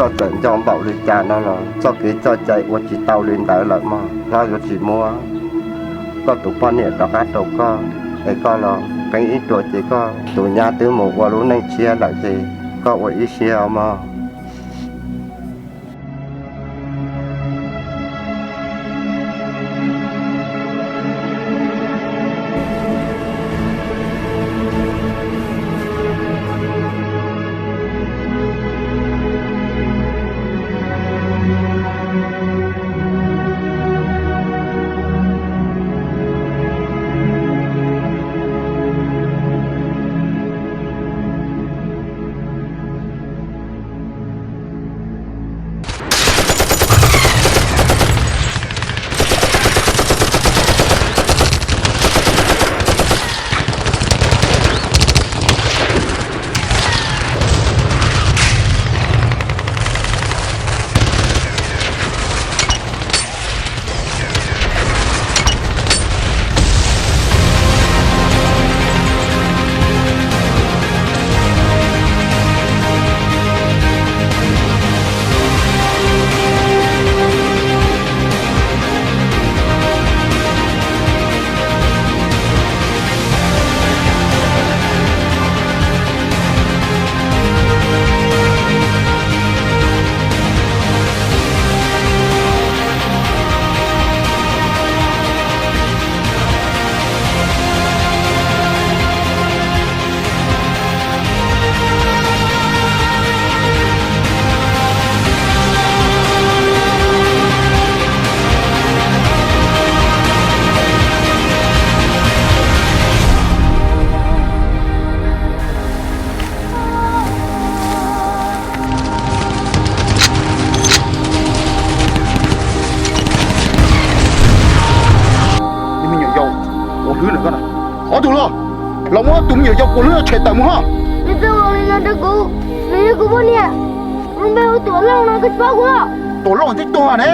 Koj txawm nco npaum li cas no los txoj kev txoj cai ua tsis tau li ntawd lawm mog. Hnub yuav tsis muab koj tus poj niam rov qab rau koj, es koj los qeeb ib ruam ces koj tus nyab twb mus ua lub neej tshiab lawm ces koj ua ib siab mog. Tus me nyuam yaus quav hlwb na, ob tug los, los muab tus me nyuam yaus quav hlwb tshem tawm mus ho. Nws txawj ua li no rau kuv, nws yog kuv poj niam, nws npe hu Tuam Looj no, koj tsis paub kuv los? Tuam Looj thiab tuag ne,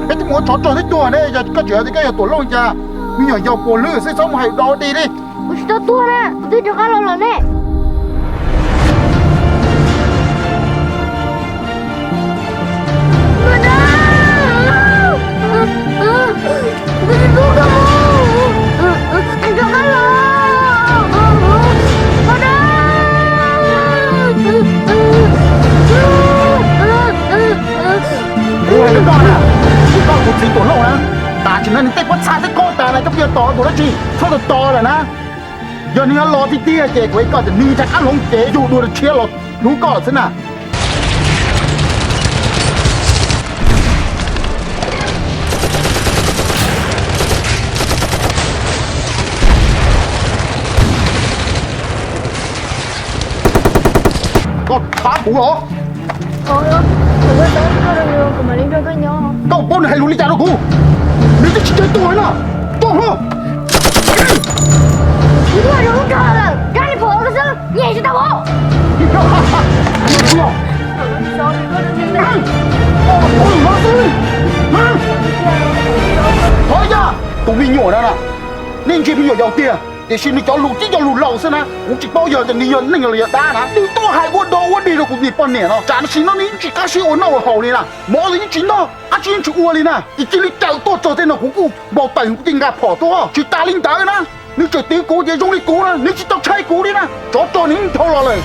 peb twb mus ua tsov rog thiab tuag ne, yog koj tseem hais tias koj yog Tuam Looj cas, me nyuam yaus quav hlwb xwb txhob mus hais do dig li. Kuv tsis tau tuag na, kuv twb rov qab los lawm ne. Kuv hais rau koj na, kuv koj kuv txiv Tuam Looj na, tam sim no nws tej pob txha tej koj tas na, koj pheej tos tus dab tsi, txhob tos tos lawm na. Yog nws yuav los tiag tiag ces kuv hais koj tias nws ntshai qab hloov ces yug dua tshiab los hlub koj lawm xwb na. Koj thab kuv os. Koj paub nws hais lus li cas rau kuv? Nws twb tsis ntshai tuag li na. Tuaj hlo. Thov ya, tus me nyuam no na, nej ntsia me nyuam yaus tiag, tiam sis nws cov lus tib cov lus laus xwb na. Kuv tsis paub yog tias nws yog neeg los yog dab na. Nws tuaj hais ua dog ua dig rau kuv niag poj niam no, tam sim no nws yeej tsis qab siab ua noj ua haus li na, mov los yeej tsis noj, dab tsi yeej tsis ua li na, ces cia li cawm tuaj txog tej no kuv kuj npau taws kuv thiaj nqa phom tuaj. Tsis tas li ntawd na, nws tseem twv kuv ces zoo li kuv na, nws tsis tau ntshai kuv li na, tsov rog nws yeej dhau los lawm.